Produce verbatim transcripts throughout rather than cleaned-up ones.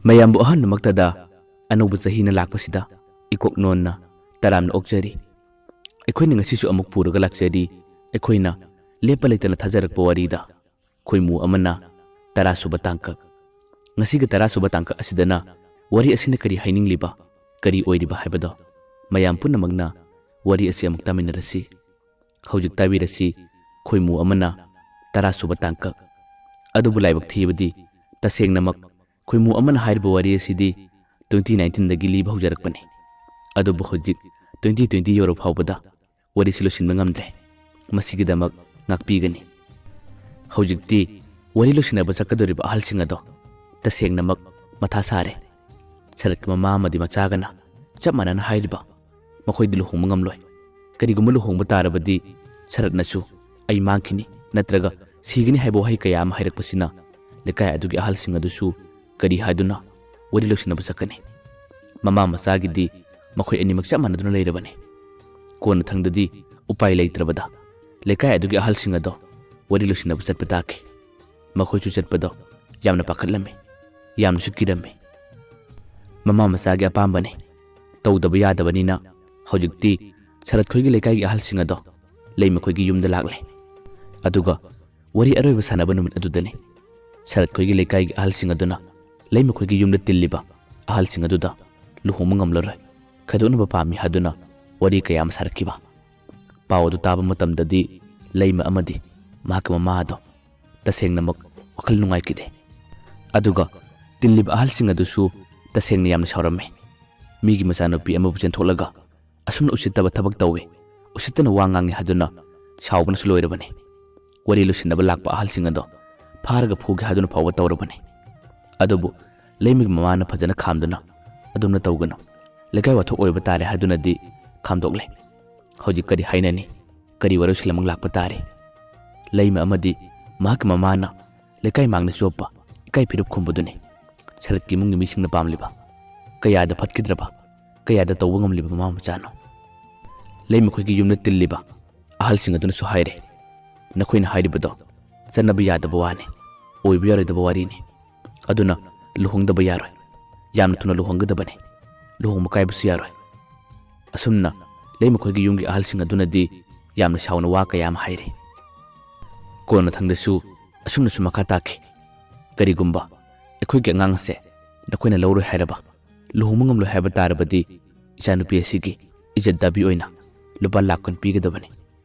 ꯃꯌꯥꯝꯕꯨ ꯑꯍꯥꯟꯕꯃꯛꯇꯗ ꯑꯅꯧꯕ ꯆꯍꯤꯅ ꯂꯥꯛꯄꯁꯤꯗ ꯏꯀꯣꯛ ꯅꯣꯟꯅ ꯇꯔꯥꯝꯅ ꯑꯣꯛꯆꯔꯤ꯫ ꯑꯩꯈꯣꯏꯅ ꯉꯁꯤꯁꯨ ꯑꯃꯨꯛ ꯄꯨꯔꯒ ꯂꯥꯛꯆꯔꯤ ꯑꯩꯈꯣꯏꯅ ꯂꯦꯞꯄ ꯂꯩꯇꯅ ꯊꯥꯖꯔꯛꯄ ꯋꯥꯔꯤꯗ ꯈꯣꯏꯃꯨ ꯑꯃꯅ ꯇꯔꯥ ꯁꯨꯕ ꯇꯥꯡꯀꯛ꯫ ꯉꯁꯤꯒꯤ ꯇꯔꯥ ꯁꯨꯕ ꯇꯥꯡꯀꯛ ꯑꯁꯤꯗꯅ ꯋꯥꯔꯤ ꯑꯁꯤꯅ ꯀꯔꯤ ꯍꯥꯏꯅꯤꯡꯂꯤꯕ, ꯀꯔꯤ ꯑꯣꯏꯔꯤꯕ ꯍꯥꯏꯕꯗꯣ ꯃꯌꯥꯝ ꯄꯨꯝꯅꯃꯛꯅ ꯋꯥꯔꯤ ꯑꯁꯤ ꯑꯃꯨꯛ ꯇꯥꯃꯤꯟꯅꯔꯁꯤ꯫ ꯍꯧꯖꯤꯛ ꯇꯥꯕꯤꯔꯁꯤ ꯈꯣꯏꯃꯨ ꯑꯃꯅ ꯇꯔꯥ ꯁꯨꯕ ꯇꯥꯡꯀꯛ꯫ ꯑꯗꯨꯕꯨ ꯂꯥꯏꯕꯛ ꯊꯤꯕꯗꯤ ꯇꯁꯦꯡꯅꯃꯛ ꯈꯣꯏꯃꯨ ꯑꯃꯅ ꯍꯥꯏꯔꯤꯕ ꯋꯥꯔꯤ ꯑꯁꯤꯗꯤ twenty nineteenꯗꯒꯤ ꯂꯤꯕ ꯍꯧꯖꯔꯛꯄꯅꯤ꯫ ꯑꯗꯨꯕꯨ ꯍꯧꯖꯤꯛ twenty twenty ꯌꯧꯔ ꯐꯥꯎꯕꯗ ꯋꯥꯔꯤꯁꯤ ꯂꯣꯏꯁꯤꯟꯕ ꯉꯝꯗ꯭ꯔꯦ꯫ ꯃꯁꯤꯒꯤꯗꯃꯛ ꯉꯥꯛꯄꯤꯒꯅꯤ꯫ ꯍꯧꯖꯤꯛꯇꯤ ꯋꯥꯔꯤ ꯂꯣꯏꯁꯤꯟꯅꯕ ꯆꯠꯀꯗꯧꯔꯤꯕ ꯑꯍꯜꯁꯤꯡ ꯑꯗꯣ ꯇꯁꯦꯡꯅꯃꯛ ꯃꯊꯥ ꯁꯥꯔꯦ꯫ ꯁꯔꯠꯀꯤ ꯃꯃꯥ ꯑꯃꯗꯤ ꯃꯆꯥꯒꯅ ꯆꯞ ꯃꯥꯟꯅꯅ ꯍꯥꯏꯔꯤꯕ, ꯃꯈꯣꯏꯗꯤ ꯂꯨꯍꯣꯡꯕ ꯉꯝꯂꯣꯏ꯫ ꯀꯔꯤꯒꯨꯝꯕ ꯂꯨꯍꯣꯡꯕ ꯇꯥꯔꯕꯗꯤ ꯁꯔꯠꯅꯁꯨ "ꯑꯩ ꯃꯥꯡꯈꯤꯅꯤ" ꯅꯠꯇ꯭ꯔꯒ "ꯁꯤꯒꯅꯤ" ꯍꯥꯏꯕ ꯋꯥꯍꯩ ꯀꯌꯥ ꯑꯃ ꯍꯥꯏꯔꯛꯄꯁꯤꯅ ꯂꯩꯀꯥꯏ ꯑꯗꯨꯒꯤ ꯑꯍꯜꯁꯤꯡ ꯑꯗꯨꯁꯨ ꯀꯔꯤ ꯍꯥꯏꯗꯨꯅ ꯋꯥꯔꯤ ꯂꯣꯏꯁꯤꯟꯅꯕ ꯆꯠꯀꯅꯤ? ꯃꯃꯥ ꯃꯆꯥꯒꯤꯗꯤ ꯃꯈꯣꯏ ꯑꯅꯤꯃꯛ ꯆꯞ ꯃꯥꯟꯅꯗꯨꯅ ꯂꯩꯔꯕꯅꯤ꯫ ꯀꯣꯟꯅꯊꯪꯗꯗꯤ ꯎꯄꯥꯏ ꯂꯩꯇ꯭ꯔꯕꯗ ꯂꯩꯀꯥꯏ ꯑꯗꯨꯒꯤ ꯑꯍꯜꯁꯤꯡ ꯑꯗꯣ ꯋꯥꯔꯤ ꯂꯣꯏꯁꯤꯟꯅꯕ ꯆꯠꯄ ꯇꯥꯈꯤ꯫ ꯃꯈꯣꯏꯁꯨ ꯆꯠꯄꯗꯣ ꯌꯥꯝꯅ ꯄꯥꯈꯠꯂꯝꯃꯤ, ꯌꯥꯝꯅꯁꯨ ꯀꯤꯔꯝꯃꯤ꯫ ꯃꯃꯥ ꯃꯆꯥꯒꯤ ꯑꯄꯥꯝꯕꯅꯤ, ꯇꯧꯗꯕ ꯌꯥꯗꯕꯅꯤꯅ ꯍꯧꯖꯤꯛꯇꯤ ꯁꯔꯠ ꯈꯣꯏꯒꯤ ꯂꯩꯀꯥꯏꯒꯤ ꯑꯍꯜꯁꯤꯡ ꯑꯗꯣ ꯂꯩꯃ ꯈꯣꯏꯒꯤ ꯌꯨꯝꯗ ꯂꯥꯛꯂꯦ꯫ ꯑꯗꯨꯒ ꯋꯥꯔꯤ ꯑꯔꯣꯏꯕ ꯁꯥꯟꯅꯕ ꯅꯨꯃꯤꯠ ꯑꯗꯨꯗꯅꯤ ꯁꯔꯠ ꯈꯣꯏꯒꯤ ꯂꯩꯀꯥꯏꯒꯤ ꯑꯍꯜꯁꯤꯡ ꯑꯗꯨꯅ ꯂꯩꯃ ꯈꯣꯏꯒꯤ ꯌꯨꯝꯗ ꯇꯤꯜꯂꯤꯕ ꯑꯍꯜꯁꯤꯡ ꯑꯗꯨꯗ ꯂꯨꯍꯣꯡꯕ ꯉꯝꯂꯔꯣꯏ, ꯈꯥꯏꯗꯣꯛꯅꯕ ꯄꯥꯝꯃꯤ ꯍꯥꯏꯗꯨꯅ ꯋꯥꯔꯤ ꯀꯌꯥ ꯑꯃ ꯁꯥꯔꯛꯈꯤꯕ꯫ ꯄꯥꯎ ꯑꯗꯨ ꯇꯥꯕ ꯃꯇꯝꯗꯗꯤ ꯂꯩꯃ ꯑꯃꯗꯤ ꯃꯍꯥꯛꯀꯤ ꯃꯃꯥ ꯑꯗꯣ ꯇꯁꯦꯡꯅꯃꯛ ꯋꯥꯈꯜ ꯅꯨꯡꯉꯥꯏꯈꯤꯗꯦ꯫ ꯑꯗꯨꯒ ꯇꯤꯜꯂꯤꯕ ꯑꯍꯜꯁꯤꯡ ꯑꯗꯨꯁꯨ ꯇꯁꯦꯡꯅ ꯌꯥꯝꯅ ꯁꯥꯎꯔꯝꯃꯤ꯫ ꯃꯤꯒꯤ ꯃꯆꯥꯅꯨꯄꯤ ꯑꯃꯕꯨ ꯆꯦꯟꯊꯣꯛꯂꯒ ꯑꯁꯨꯝꯅ ꯎꯁꯤꯠꯇꯕ ꯊꯕꯛ ꯇꯧꯏ, ꯎꯁꯤꯠꯇꯅ ꯋꯥ ꯉꯥꯡꯉꯤ ꯍꯥꯏꯗꯨꯅ ꯁꯥꯎꯕꯅꯁꯨ ꯂꯣꯏꯔꯕꯅꯤ꯫ ꯋꯥꯔꯤ ꯂꯣꯏꯁꯤꯟꯅꯕ ꯂꯥꯛꯄ ꯑꯍꯜꯁꯤꯡ ꯑꯗꯣ ꯐꯥꯔꯒ ꯐꯨꯒꯦ ꯍꯥꯏꯗꯨꯅ ꯐꯥꯎꯕ ꯇꯧꯔꯕꯅꯤ꯫ ꯑꯗꯨꯕꯨ ꯂꯩꯃꯒꯤ ꯃꯃꯥꯅ ꯐꯖꯅ ꯈꯥꯝꯗꯨꯅ "ꯑꯗꯨꯝꯅ ꯇꯧꯒꯅꯨ, ꯂꯩꯀꯥꯏ ꯋꯥꯊꯣꯛ ꯑꯣꯏꯕ ꯇꯥꯔꯦ" ꯍꯥꯏꯗꯨꯅꯗꯤ ꯈꯥꯝꯗꯣꯛꯂꯦ꯫ ꯍꯧꯖꯤꯛ ꯀꯔꯤ ꯍꯥꯏꯅꯅꯤ? ꯀꯔꯤ ꯋꯥꯔꯣꯏꯁꯤꯟ ꯑꯃꯨꯛ ꯂꯥꯛꯄ ꯇꯥꯔꯦ? ꯂꯩꯃ ꯑꯃꯗꯤ ꯃꯍꯥꯛꯀꯤ ꯃꯃꯥꯅ ꯂꯩꯀꯥꯏ ꯃꯥꯡꯗ ꯆꯣꯞꯄ, ꯏꯀꯥꯏ ꯐꯤꯔꯨꯞ ꯈꯨꯝꯕꯗꯨꯅꯤ ꯁꯔꯠꯀꯤ ꯏꯃꯨꯡꯒꯤ ꯃꯤꯁꯤꯡꯅ ꯄꯥꯝꯂꯤꯕ꯫ ꯀꯌꯥꯗ ꯐꯠꯈꯤꯗ꯭ꯔꯕ, ꯀꯌꯥꯗ ꯇꯧꯕ ꯉꯝꯂꯤꯕ ꯃꯃꯥ ꯃꯆꯥꯅꯣ? ꯂꯩꯃ ꯈꯣꯏꯒꯤ ꯌꯨꯝꯗ ꯇꯤꯜꯂꯤꯕ ꯑꯍꯜꯁꯤꯡ ꯑꯗꯨꯅꯁꯨ ꯍꯥꯏꯔꯦ, "ꯅꯈꯣꯏꯅ ꯍꯥꯏꯔꯤꯕꯗꯣ ꯆꯠꯅꯕ ꯌꯥꯗꯕ ꯋꯥꯅꯤ, ꯑꯣꯏꯕ ꯌꯥꯔꯣꯏꯗꯕ ꯋꯥꯔꯤꯅꯤ꯫ ꯑꯗꯨꯅ ꯂꯨꯍꯣꯡꯗꯕ ꯌꯥꯔꯣꯏ꯫ ꯌꯥꯝꯅ ꯊꯨꯅ ꯂꯨꯍꯣꯡꯒꯗꯕꯅꯤ꯫ ꯂꯨꯍꯣꯡꯕ ꯀꯥꯏꯕꯁꯨ ꯌꯥꯔꯣꯏ꯫ ꯑꯁꯨꯝꯅ ꯂꯩꯃꯈꯣꯏꯒꯤ ꯌꯨꯝꯒꯤ ꯑꯍꯜꯁꯤꯡ ꯑꯗꯨꯅꯗꯤ ꯌꯥꯝꯅ ꯁꯥꯎꯅ ꯋꯥ ꯀꯌꯥ ꯑꯃ ꯍꯥꯏꯔꯤ꯫ ꯀꯣꯟꯅꯊꯪꯗꯁꯨ ꯑꯁꯨꯝꯅꯁꯨ ꯃꯈꯥ ꯇꯥꯈꯤ, "ꯀꯔꯤꯒꯨꯝꯕ ꯑꯩꯈꯣꯏꯒꯤ ꯑꯉꯥꯡ ꯑꯁꯦ ꯅꯈꯣꯏꯅ ꯂꯧꯔꯣꯏ ꯍꯥꯏꯔꯕ, ꯂꯨꯍꯣꯡꯕ ꯉꯝꯂꯣꯏ ꯍꯥꯏꯕ ꯇꯥꯔꯕꯗꯤ, ꯏꯆꯥꯅꯨꯄꯤ ꯑꯁꯤꯒꯤ ꯏꯖꯠ ꯗꯥꯕꯤ ꯑꯣꯏꯅ ꯂꯨꯄꯥ ꯂꯥꯈ ꯀꯨꯟ ꯄꯤꯒꯗꯕꯅꯤ꯫"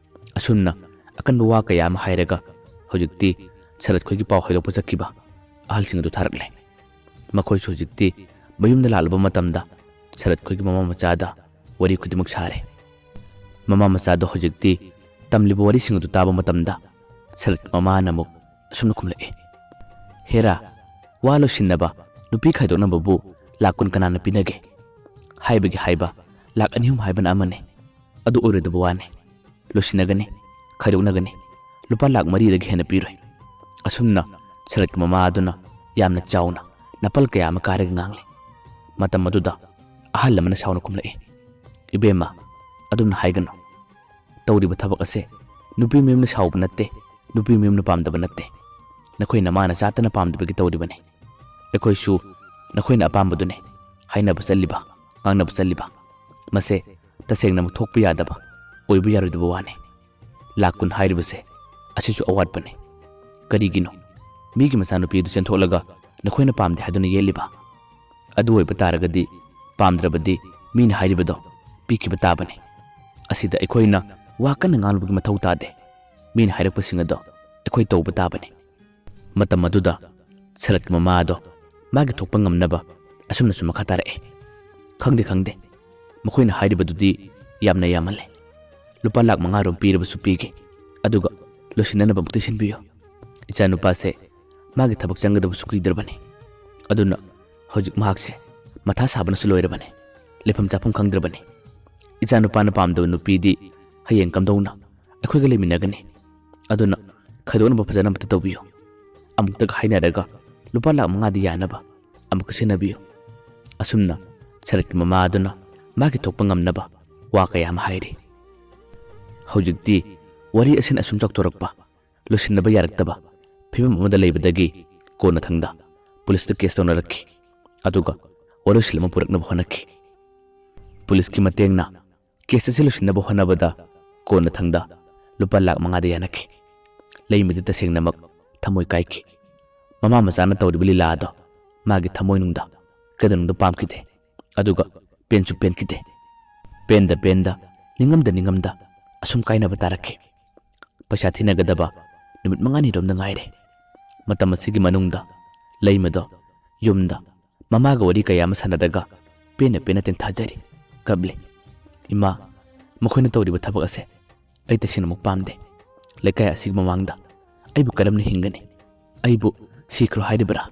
ꯑꯁꯨꯝꯅ ꯑꯀꯟꯕ ꯋꯥ ꯀꯌꯥ ꯑꯃ ꯍꯥꯏꯔꯒ ꯍꯧꯖꯤꯛꯇꯤ ꯁꯔꯠ ꯈꯣꯏꯒꯤ ꯄꯥꯎ ꯍꯥꯏꯗꯣꯛꯄ ꯆꯠꯈꯤꯕ ꯑꯍꯜꯁꯤꯡ ꯑꯗꯨ ꯊꯥꯔꯛꯂꯦ꯫ ꯃꯈꯣꯏꯁꯨ ꯍꯧꯖꯤꯛꯇꯤ ꯃꯌꯨꯝꯗ ꯂꯥꯛꯂꯕ ꯃꯇꯝꯗ ꯁꯔꯠ ꯈꯣꯏꯒꯤ ꯃꯃꯥ ꯃꯆꯥꯗ ꯋꯥꯔꯤ ꯈꯨꯗꯤꯡꯃꯛ ꯁꯥꯔꯦ꯫ ꯃꯃꯥ ꯃꯆꯥꯗꯣ ꯍꯧꯖꯤꯛꯇꯤ ꯇꯝꯂꯤꯕ ꯋꯥꯔꯤꯁꯤꯡ ꯑꯗꯨ ꯇꯥꯕ ꯃꯇꯝꯗ ꯁꯔꯠꯀꯤ ꯃꯃꯥꯅ ꯑꯃꯨꯛ ꯑꯁꯨꯝꯅ ꯈꯨꯝꯂꯛꯏ, "ꯍꯦꯔꯥ, ꯋꯥ ꯂꯣꯏꯁꯤꯟꯅꯕ, ꯅꯨꯄꯤ ꯈꯥꯏꯗꯣꯛꯅꯕꯕꯨ ꯂꯥꯛ ꯀꯨꯟ ꯀꯅꯥꯅ ꯄꯤꯅꯒꯦ? ꯍꯥꯏꯕꯒꯤ ꯍꯥꯏꯕ, ꯂꯥꯛ ꯑꯅꯤ ꯑꯍꯨꯝ ꯍꯥꯏꯕꯅ ꯑꯃꯅꯤ꯫ ꯑꯗꯨ ꯑꯣꯏꯔꯣꯏꯗꯕ ꯋꯥꯅꯤ꯫ ꯂꯣꯏꯁꯤꯟꯅꯒꯅꯤ, ꯈꯥꯏꯗꯣꯛꯅꯒꯅꯤ꯫ ꯂꯨꯄꯥ ꯂꯥꯛ ꯃꯔꯤꯗꯒꯤ ꯍꯦꯟꯅ ꯄꯤꯔꯣꯏ꯫" ꯑꯁꯨꯝꯅ ꯁꯔꯠꯀꯤ ꯃꯃꯥ ꯑꯗꯨꯅ ꯌꯥꯝꯅ ꯆꯥꯎꯅ ꯅꯥꯄꯜ ꯀꯌꯥ ꯑꯃ ꯀꯥꯔꯒ ꯉꯥꯡꯂꯤ꯫ ꯃꯇꯝ ꯑꯗꯨꯗ ꯑꯍꯜ ꯑꯃꯅ ꯁꯥꯎꯅ ꯈꯨꯝꯂꯛꯏ, "ꯏꯕꯦꯝꯃ, ꯑꯗꯨꯝꯅ ꯍꯥꯏꯒꯅꯨ꯫ ꯇꯧꯔꯤꯕ ꯊꯕꯛ ꯑꯁꯦ ꯅꯨꯄꯤ ꯃꯌꯨꯝꯅ ꯁꯥꯎꯕ ꯅꯠꯇꯦ, ꯅꯨꯄꯤ ꯃꯌꯨꯝꯅ ꯄꯥꯝꯗꯕ ꯅꯠꯇꯦ꯫ ꯅꯈꯣꯏ ꯅꯃꯥꯅ ꯆꯥꯠꯇꯅ ꯄꯥꯝꯗꯕꯒꯤ ꯇꯧꯔꯤꯕꯅꯤ꯫ ꯑꯩꯈꯣꯏꯁꯨ ꯅꯈꯣꯏꯅ ꯑꯄꯥꯝꯕꯗꯨꯅꯤ ꯍꯥꯏꯅꯕ ꯆꯠꯂꯤꯕ, ꯉꯥꯡꯅꯕ ꯆꯠꯂꯤꯕ꯫ ꯃꯁꯦ ꯇꯁꯦꯡꯅꯃꯛ ꯊꯣꯛꯄ ꯌꯥꯗꯕ, ꯑꯣꯏꯕ ꯌꯥꯔꯣꯏꯗꯕ ꯋꯥꯅꯤ꯫ ꯂꯥꯛ ꯀꯨꯟ ꯍꯥꯏꯔꯤꯕꯁꯦ ꯑꯁꯤꯁꯨ ꯑꯋꯥꯠꯄꯅꯤ꯫ ꯀꯔꯤꯒꯤꯅꯣ ꯃꯤꯒꯤ ꯃꯆꯥꯅꯨꯄꯤ ꯑꯗꯨ ꯆꯦꯟꯊꯣꯛꯂꯒ ꯅꯈꯣꯏꯅ ꯄꯥꯝꯗꯦ ꯍꯥꯏꯗꯨꯅ ꯌꯦꯠꯂꯤꯕ? ꯑꯗꯨ ꯑꯣꯏꯕ ꯇꯥꯔꯒꯗꯤ ꯄꯥꯝꯗ꯭ꯔꯕꯗꯤ ꯃꯤꯅ ꯍꯥꯏꯔꯤꯕꯗꯣ ꯄꯤꯈꯤꯕ ꯇꯥꯕꯅꯤ꯫ ꯑꯁꯤꯗ ꯑꯩꯈꯣꯏꯅ ꯋꯥ ꯀꯟꯅ ꯉꯥꯡꯂꯨꯕꯒꯤ ꯃꯊꯧ ꯇꯥꯗꯦ꯫ ꯃꯤꯅ ꯍꯥꯏꯔꯛꯄꯁꯤꯡ ꯑꯗꯣ ꯑꯩꯈꯣꯏ ꯇꯧꯕ ꯇꯥꯕꯅꯤ꯫" ꯃꯇꯝ ꯑꯗꯨꯗ ꯁꯔꯠꯀꯤ ꯃꯃꯥ ꯑꯗꯣ ꯃꯥꯒꯤ ꯊꯣꯛꯄ ꯉꯝꯅꯕ ꯑꯁꯨꯝꯅꯁꯨ ꯃꯈꯥ ꯇꯥꯔꯛꯑꯦ, "ꯈꯪꯗꯦ, ꯈꯪꯗꯦ꯫ ꯃꯈꯣꯏꯅ ꯍꯥꯏꯔꯤꯕꯗꯨꯗꯤ ꯌꯥꯝꯅ ꯌꯥꯝꯃꯜꯂꯦ꯫ ꯂꯨꯄꯥ ꯂꯥꯛ ꯃꯉꯥ ꯔꯣꯝ ꯄꯤꯔꯕꯁꯨ ꯄꯤꯒꯦ꯫ ꯑꯗꯨꯒ ꯂꯣꯏꯁꯤꯟꯅꯅꯕ ꯑꯃꯨꯛꯇ ꯁꯤꯟꯕꯤꯌꯨ꯫ ꯏꯆꯥꯅꯨꯄꯥꯁꯦ ꯃꯥꯒꯤ ꯊꯕꯛ ꯆꯪꯒꯗꯕꯁꯨ ꯀꯨꯏꯗ꯭ꯔꯕꯅꯤ꯫ ꯑꯗꯨꯅ ꯍꯧꯖꯤꯛ ꯃꯍꯥꯛꯁꯦ ꯃꯊꯥ ꯁꯥꯕꯅꯁꯨ ꯂꯣꯏꯔꯕꯅꯤ꯫ ꯂꯩꯐꯝ ꯆꯥꯐꯝ ꯈꯪꯗ꯭ꯔꯕꯅꯤ꯫ ꯏꯆꯥꯅꯨꯄꯥꯅ ꯄꯥꯝꯗꯕ ꯅꯨꯄꯤꯗꯤ ꯍꯌꯦꯡ ꯀꯝꯗꯧꯅ ꯑꯩꯈꯣꯏꯒ ꯂꯩꯃꯤꯟꯅꯒꯅꯤ? ꯑꯗꯨꯅ ꯈꯥꯏꯗꯣꯛꯅꯕ ꯐꯖꯅ ꯑꯃꯨꯛꯇ ꯇꯧꯕꯤꯌꯨ꯫ ꯑꯃꯨꯛꯇꯒ ꯍꯥꯏꯅꯔꯒ ꯂꯨꯄꯥ ꯂꯥꯛ ꯃꯉꯥꯗꯤ ꯌꯥꯅꯕ ꯑꯃꯨꯛꯀ ꯁꯤꯟꯅꯕꯤꯌꯨ꯫" ꯑꯁꯨꯝꯅ ꯁꯔꯠꯀꯤ ꯃꯃꯥ ꯑꯗꯨꯅ ꯃꯥꯒꯤ ꯊꯣꯛꯄ ꯉꯝꯅꯕ ꯋꯥ ꯀꯌꯥ ꯑꯃ ꯍꯥꯏꯔꯤ꯫ ꯍꯧꯖꯤꯛꯇꯤ ꯋꯥꯔꯤ ꯑꯁꯤꯅ ꯑꯁꯨꯝ ꯆꯥꯎꯊꯣꯔꯛꯄ, ꯂꯣꯏꯁꯤꯟꯅꯕ ꯌꯥꯔꯛꯇꯕ ꯐꯤꯕꯝ ꯑꯃꯗ ꯂꯩꯕꯗꯒꯤ ꯀꯣꯟꯅꯊꯪꯗ ꯄꯨꯂꯤꯁꯇ ꯀꯦꯁ ꯇꯧꯅꯔꯛꯈꯤ꯫ ꯑꯗꯨꯒ ꯋꯥꯔꯣꯏꯁꯤꯟ ꯑꯃ ꯄꯨꯔꯛꯅꯕ ꯍꯣꯠꯅꯈꯤ꯫ ꯄꯨꯂꯤꯁꯀꯤ ꯃꯇꯦꯡꯅ ꯀꯦꯁ ꯑꯁꯤ ꯂꯣꯏꯁꯤꯟꯅꯕ ꯍꯣꯠꯅꯕꯗ ꯀꯣꯟꯅꯊꯪꯗ ꯂꯨꯄꯥ ꯂꯥꯈ ꯃꯉꯥꯗ ꯌꯥꯅꯈꯤ꯫ ꯂꯩꯃꯗꯤ ꯇꯁꯦꯡꯅꯃꯛ ꯊꯃꯣꯏ ꯀꯥꯏꯈꯤ꯫ ꯃꯃꯥ ꯃꯆꯥꯅ ꯇꯧꯔꯤꯕ ꯂꯤꯂꯥ ꯑꯗꯣ ꯃꯥꯒꯤ ꯊꯃꯣꯏꯅꯨꯡꯗ, ꯀꯩꯗꯧꯅꯨꯡꯗ ꯄꯥꯝꯈꯤꯗꯦ꯫ ꯑꯗꯨꯒ ꯄꯦꯟꯁꯨ ꯄꯦꯟꯈꯤꯗꯦ꯫ ꯄꯦꯟꯗ ꯄꯦꯟꯗ, ꯅꯤꯡꯉꯝꯗ ꯅꯤꯡꯉꯝꯗ ꯑꯁꯨꯝ ꯀꯥꯏꯅꯕ ꯇꯥꯔꯛꯈꯤ꯫ ꯄꯩꯁꯥ ꯊꯤꯅꯒꯗꯕ ꯅꯨꯃꯤꯠ ꯃꯉꯥꯅꯤꯔꯣꯝꯗ ꯉꯥꯏꯔꯦ꯫ ꯃꯇꯝ ꯑꯁꯤꯒꯤ ꯃꯅꯨꯡꯗ ꯂꯩꯃꯗꯣ ꯌꯨꯝꯗ ꯃꯃꯥꯒ ꯋꯥꯔꯤ ꯀꯌꯥ ꯑꯃ ꯁꯥꯟꯅꯔꯒ ꯄꯦꯟꯅ ꯄꯦꯟꯅ ꯇꯦꯡꯊꯥꯖꯔꯤ, ꯀꯞꯂꯤ꯫ "ꯏꯃꯥ, ꯃꯈꯣꯏꯅ ꯇꯧꯔꯤꯕ ꯊꯕꯛ ꯑꯁꯦ ꯑꯩ ꯇꯁꯦꯡꯅꯃꯛ ꯄꯥꯝꯗꯦ꯫ ꯂꯩꯀꯥꯏ ꯑꯁꯤꯒꯤ ꯃꯃꯥꯡꯗ ꯑꯩꯕꯨ ꯀꯔꯝꯅ ꯍꯤꯡꯒꯅꯤ? ꯑꯩꯕꯨ ꯁꯤꯈ꯭ꯔꯣ ꯍꯥꯏꯔꯤꯕ꯭ꯔꯥ?"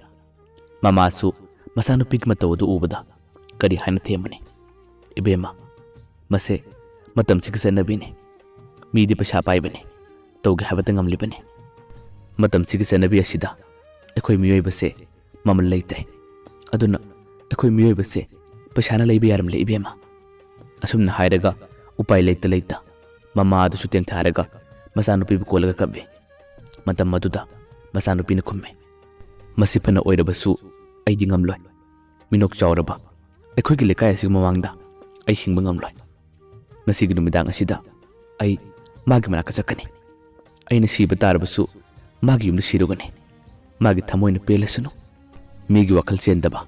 ꯃꯃꯥꯁꯨ ꯃꯆꯥꯅꯨꯄꯤꯒꯤ ꯃꯇꯧ ꯑꯗꯨ ꯎꯕꯗ ꯀꯔꯤ ꯍꯥꯏꯅ ꯊꯦꯝꯃꯅꯤ? "ꯏꯕꯦꯝꯃ, ꯃꯁꯦ ꯃꯇꯝꯁꯤꯒꯤ ꯆꯠꯅꯕꯤꯅꯤ꯫ ꯃꯤꯗꯤ ꯄꯩꯁꯥ ꯄꯥꯏꯕꯅꯤ, ꯇꯧꯒꯦ ꯍꯥꯏꯕꯇ ꯉꯝꯂꯤꯕꯅꯤ꯫ ꯃꯇꯝꯁꯤꯒꯤ ꯆꯠꯅꯕꯤ ꯑꯁꯤꯗ ꯑꯩꯈꯣꯏ ꯃꯤꯑꯣꯏꯕꯁꯦ ꯃꯃꯜ ꯂꯩꯇ꯭ꯔꯦ꯫ ꯑꯗꯨꯅ ꯑꯩꯈꯣꯏ ꯃꯤꯑꯣꯏꯕꯁꯦ ꯄꯩꯁꯥꯅ ꯂꯩꯕ ꯌꯥꯔꯝꯂꯦ, ꯏꯕꯦꯝꯃ꯫" ꯑꯁꯨꯝꯅ ꯍꯥꯏꯔꯒ ꯎꯄꯥꯏ ꯂꯩꯇ ꯂꯩꯇ ꯃꯃꯥ ꯑꯗꯨꯁꯨ ꯇꯦꯡꯊꯥꯔꯒ ꯃꯆꯥꯅꯨꯄꯤꯕꯨ ꯀꯣꯜꯂꯒ ꯀꯞꯄꯤ꯫ ꯃꯇꯝ ꯑꯗꯨꯗ ꯃꯆꯥꯅꯨꯄꯤꯅ ꯈꯨꯝꯃꯤ, "ꯃꯁꯤ ꯐꯅ ꯑꯣꯏꯔꯕꯁꯨ ꯑꯩꯗꯤ ꯉꯝꯂꯣꯏ꯫ ꯃꯤꯅꯣꯛ ꯆꯥꯎꯔꯕ ꯑꯩꯈꯣꯏꯒꯤ ꯂꯩꯀꯥꯏ ꯑꯁꯤꯒꯤ ꯃꯃꯥꯡꯗ ꯑꯩ ꯍꯤꯡꯕ ꯉꯝꯂꯣꯏ꯫ ꯉꯁꯤꯒꯤ ꯅꯨꯃꯤꯗꯥꯡ ꯑꯁꯤꯗ ꯑꯩ ꯃꯥꯒꯤ ꯃꯅꯥꯛꯇ ꯆꯠꯀꯅꯤ꯫ ꯑꯩꯅ ꯁꯤꯕ ꯇꯥꯔꯕꯁꯨ ꯃꯥꯒꯤ ꯌꯨꯝꯗ ꯁꯤꯔꯨꯒꯅꯤ꯫ ꯃꯥꯒꯤ ꯊꯃꯣꯏꯅ ꯄꯦꯜꯂꯁꯅꯨ꯫ ꯃꯤꯒꯤ ꯋꯥꯈꯜ ꯆꯦꯟꯗꯕ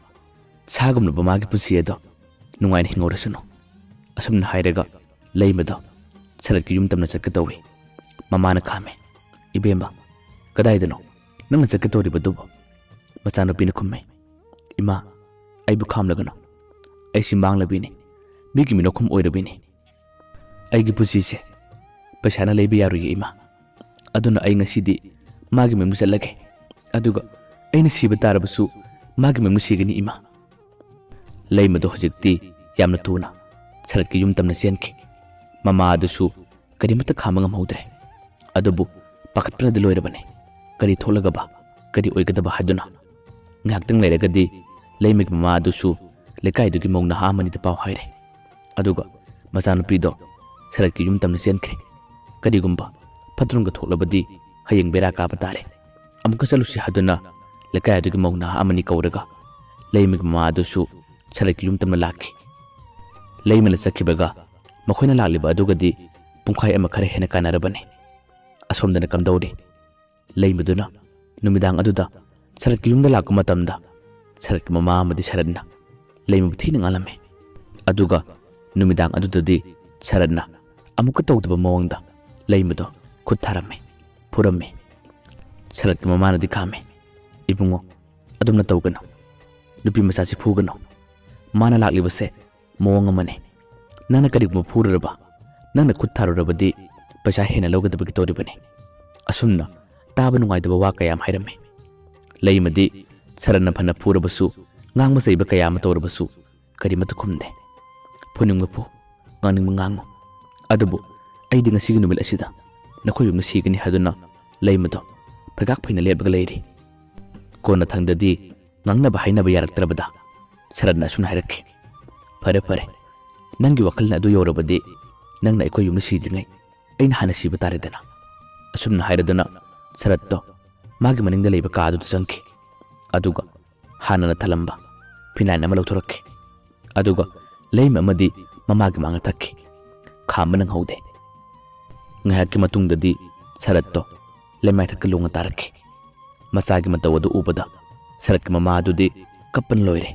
ꯁꯥꯒꯨꯝꯂꯕ ꯃꯥꯒꯤ ꯄꯨꯟꯁꯤ ꯑꯗꯣ ꯅꯨꯡꯉꯥꯏꯅ ꯍꯤꯡꯍꯧꯔꯁꯅꯨ꯫" ꯑꯁꯨꯝꯅ ꯍꯥꯏꯔꯒ ꯂꯩꯃꯗꯣ ꯁꯔꯠꯀꯤ ꯌꯨꯝ ꯇꯝꯅ ꯆꯠꯀꯗꯧꯏ꯫ ꯃꯃꯥꯅ ꯈꯥꯝꯃꯦ, "ꯏꯕꯦꯝꯃ, ꯀꯗꯥꯏꯗꯅꯣ ꯅꯪꯅ ꯆꯠꯀꯗꯧꯔꯤꯕꯗꯨꯕꯨ?" ꯃꯆꯥꯅꯨꯄꯤꯅ ꯈꯨꯝꯃꯦ, "ꯏꯃꯥ, ꯑꯩꯕꯨ ꯈꯥꯝꯂꯒꯅꯨ꯫ ꯑꯩꯁꯤ ꯃꯥꯡꯂꯕꯤꯅꯤ, ꯃꯤꯒꯤ ꯃꯤꯅꯣꯛꯐꯝ ꯑꯣꯏꯔꯕꯤꯅꯤ꯫ ꯑꯩꯒꯤ ꯄꯨꯟꯁꯤꯁꯦ ꯄꯩꯁꯥꯅ ꯂꯩꯕ ꯌꯥꯔꯣꯏꯌꯦ, ꯏꯃꯥ꯫ ꯑꯗꯨꯅ ꯑꯩ ꯉꯁꯤꯗꯤ ꯃꯥꯒꯤ ꯃꯌꯨꯝꯗ ꯆꯠꯂꯒꯦ꯫ ꯑꯗꯨꯒ ꯑꯩꯅ ꯁꯤꯕ ꯇꯥꯔꯕꯁꯨ ꯃꯥꯒꯤ ꯃꯌꯨꯝꯗ ꯁꯤꯒꯅꯤ, ꯏꯃꯥ꯫" ꯂꯩꯃꯗꯣ ꯍꯧꯖꯤꯛꯇꯤ ꯌꯥꯝꯅ ꯊꯨꯅ ꯁꯔꯠꯀꯤ ꯌꯨꯝ ꯇꯝꯅ ꯆꯦꯟꯈꯤ꯫ ꯃꯃꯥ ꯑꯗꯨꯁꯨ ꯀꯔꯤꯃꯠꯇ ꯈꯥꯝꯕ ꯉꯝꯍꯧꯗ꯭ꯔꯦ꯫ ꯑꯗꯨꯕꯨ ꯄꯥꯈꯠꯄꯅꯗꯤ ꯂꯣꯏꯔꯕꯅꯤ꯫ ꯀꯔꯤ ꯊꯣꯛꯂꯒꯕ, ꯀꯔꯤ ꯑꯣꯏꯒꯗꯕ ꯍꯥꯏꯗꯨꯅ꯫ ꯉꯥꯏꯍꯥꯛꯇꯪ ꯂꯩꯔꯒꯗꯤ ꯂꯩꯃꯒꯤ ꯃꯃꯥ ꯑꯗꯨꯁꯨ ꯂꯩꯀꯥꯏꯗꯨꯒꯤ ꯃꯧ ꯅꯍꯥ ꯑꯃꯅꯤꯗ ꯄꯥꯎ ꯍꯥꯏꯔꯦ꯫ ꯑꯗꯨꯒ ꯃꯆꯥꯅꯨꯄꯤꯗꯣ ꯁꯔꯠꯀꯤ ꯌꯨꯝ ꯇꯝꯅ ꯆꯦꯟꯈ꯭ꯔꯦ꯫ ꯀꯔꯤꯒꯨꯝꯕ ꯐꯠꯇ꯭ꯔꯨꯝꯒ ꯊꯣꯛꯂꯕꯗꯤ ꯍꯌꯦꯡ ꯕꯦꯔꯥ ꯀꯥꯕ ꯇꯥꯔꯦ꯫ ꯑꯃꯨꯛꯀ ꯆꯠꯂꯨꯁꯤ ꯍꯥꯏꯗꯨꯅ ꯂꯩꯀꯥꯏ ꯑꯗꯨꯒꯤ ꯃꯧ ꯅꯍꯥ ꯑꯃꯅꯤ ꯀꯧꯔꯒ ꯂꯩꯃꯒꯤ ꯃꯃꯥ ꯑꯗꯨꯁꯨ ꯁꯔꯠꯀꯤ ꯌꯨꯝ ꯇꯝꯅ ꯂꯥꯛꯈꯤ꯫ ꯂꯩꯃꯅ ꯆꯠꯈꯤꯕꯒ ꯃꯈꯣꯏꯅ ꯂꯥꯛꯂꯤꯕ ꯑꯗꯨꯒꯗꯤ ꯄꯨꯡꯈꯥꯏ ꯑꯃ ꯈꯔ ꯍꯦꯟꯅ ꯀꯥꯟꯅꯔꯕꯅꯤ꯫ ꯑꯁꯣꯝꯗꯅ ꯀꯝꯗꯧꯔꯤ? ꯂꯩꯃꯗꯨꯅ ꯅꯨꯃꯤꯗꯥꯡ ꯑꯗꯨꯗ ꯁꯔꯠꯀꯤ ꯌꯨꯝꯗ ꯂꯥꯛꯄ ꯃꯇꯝꯗ ꯁꯔꯠꯀꯤ ꯃꯃꯥ ꯑꯃꯗꯤ ꯁꯔꯠꯅ ꯂꯩꯃꯕꯨ ꯊꯤꯅ ꯉꯥꯡꯂꯝꯃꯤ꯫ ꯑꯗꯨꯒ ꯅꯨꯃꯤꯗꯥꯡ ꯑꯗꯨꯗꯗꯤ ꯁꯔꯠꯅ ꯑꯃꯨꯛꯀ ꯇꯧꯗꯕ ꯃꯑꯣꯡꯗ ꯂꯩꯃꯗꯣ ꯈꯨꯠ ꯊꯥꯔꯝꯃꯤ, ꯐꯨꯔꯝꯃꯤ꯫ ꯁꯔꯠꯀꯤ ꯃꯃꯥꯅꯗꯤ ꯈꯥꯝꯃꯤ, "ꯏꯕꯨꯡꯉꯣ, ꯑꯗꯨꯝꯅ ꯇꯧꯒꯅꯨ꯫ ꯅꯨꯄꯤ ꯃꯆꯥꯁꯤ ꯐꯨꯒꯅꯨ꯫ ꯃꯥꯅ ꯂꯥꯛꯂꯤꯕꯁꯦ ꯃꯑꯣꯡ ꯑꯃꯅꯤ꯫ ꯅꯪꯅ ꯀꯔꯤꯒꯨꯝꯕ ꯐꯨꯔꯨꯔꯕ, ꯅꯪꯅ ꯈꯨꯠ ꯊꯥꯔꯨꯔꯕꯗꯤ ꯄꯩꯁꯥ ꯍꯦꯟꯅ ꯂꯧꯒꯗꯕꯒꯤ ꯇꯧꯔꯤꯕꯅꯤ"꯫ ꯑꯁꯨꯝꯅ ꯇꯥꯕ ꯅꯨꯡꯉꯥꯏꯇꯕ ꯋꯥ ꯀꯌꯥ ꯑꯃ ꯍꯥꯏꯔꯝꯃꯤ꯫ ꯂꯩꯃꯗꯤ ꯁꯔꯠꯅ ꯐꯅ ꯐꯨꯔꯕꯁꯨ, ꯉꯥꯡꯕ ꯆꯩꯕ ꯀꯌꯥ ꯑꯃ ꯇꯧꯔꯕꯁꯨ ꯀꯔꯤꯃꯠꯇ ꯈꯨꯝꯗꯦ꯫ "ꯐꯨꯅꯤꯡꯕ ꯐꯨ, ꯉꯥꯡꯅꯤꯡꯕ ꯉꯥꯡꯉꯨ꯫ ꯑꯗꯨꯕꯨ ꯑꯩꯗꯤ ꯉꯁꯤꯒꯤ ꯅꯨꯃꯤꯠ ꯑꯁꯤꯗ ꯅꯈꯣꯏ ꯌꯨꯝꯗ ꯁꯤꯒꯅꯤ" ꯍꯥꯏꯗꯨꯅ ꯂꯩꯃꯗꯣ ꯐꯩꯒꯥꯛ ꯐꯩꯅ ꯂꯦꯞꯂꯒ ꯂꯩꯔꯤ꯫ ꯀꯣꯟꯅꯊꯪꯗꯗꯤ ꯉꯥꯡꯅꯕ ꯍꯥꯏꯅꯕ ꯌꯥꯔꯛꯇ꯭ꯔꯕꯗ ꯁꯔꯠꯅ ꯑꯁꯨꯝꯅ ꯍꯥꯏꯔꯛꯈꯤ, "ꯐꯔꯦ, ꯐꯔꯦ, ꯅꯪꯒꯤ ꯋꯥꯈꯜꯅ ꯑꯗꯨ ꯌꯧꯔꯕꯗꯤ ꯅꯪꯅ ꯑꯩꯈꯣꯏ ꯌꯨꯝꯗ ꯁꯤꯗ꯭ꯔꯤꯉꯩ ꯑꯩꯅ ꯍꯥꯟꯅ ꯁꯤꯕ ꯇꯥꯔꯦꯗꯅ"꯫ ꯑꯁꯨꯝꯅ ꯍꯥꯏꯔꯗꯨꯅ ꯁꯔꯠꯇꯣ ꯃꯥꯒꯤ ꯃꯅꯤꯡꯗ ꯂꯩꯕ ꯀꯥ ꯑꯗꯨꯗ ꯆꯪꯈꯤ꯫ ꯑꯗꯨꯒ ꯍꯥꯟꯅꯅ ꯊꯜꯂꯝꯕ ꯐꯤꯅꯥꯏꯟ ꯑꯃ ꯂꯧꯊꯣꯔꯛꯈꯤ꯫ ꯑꯗꯨꯒ ꯂꯩꯃ ꯑꯃꯗꯤ ꯃꯃꯥꯒꯤ ꯃꯥꯡꯗ ꯊꯛꯈꯤ꯫ ꯈꯥꯝꯕ ꯅꯪꯍꯧꯗꯦ꯫ ꯉꯥꯏꯍꯥꯛꯀꯤ ꯃꯇꯨꯡꯗꯗꯤ ꯁꯔꯠꯇꯣ ꯂꯩꯃꯥꯏꯊꯛꯇ ꯂꯣꯡꯅ ꯇꯥꯔꯛꯈꯤ꯫ ꯃꯆꯥꯒꯤ ꯃꯇꯧ ꯑꯗꯨ ꯎꯕꯗ ꯁꯔꯠꯀꯤ ꯃꯃꯥ ꯑꯗꯨꯗꯤ ꯀꯞꯄꯅ ꯂꯣꯏꯔꯦ꯫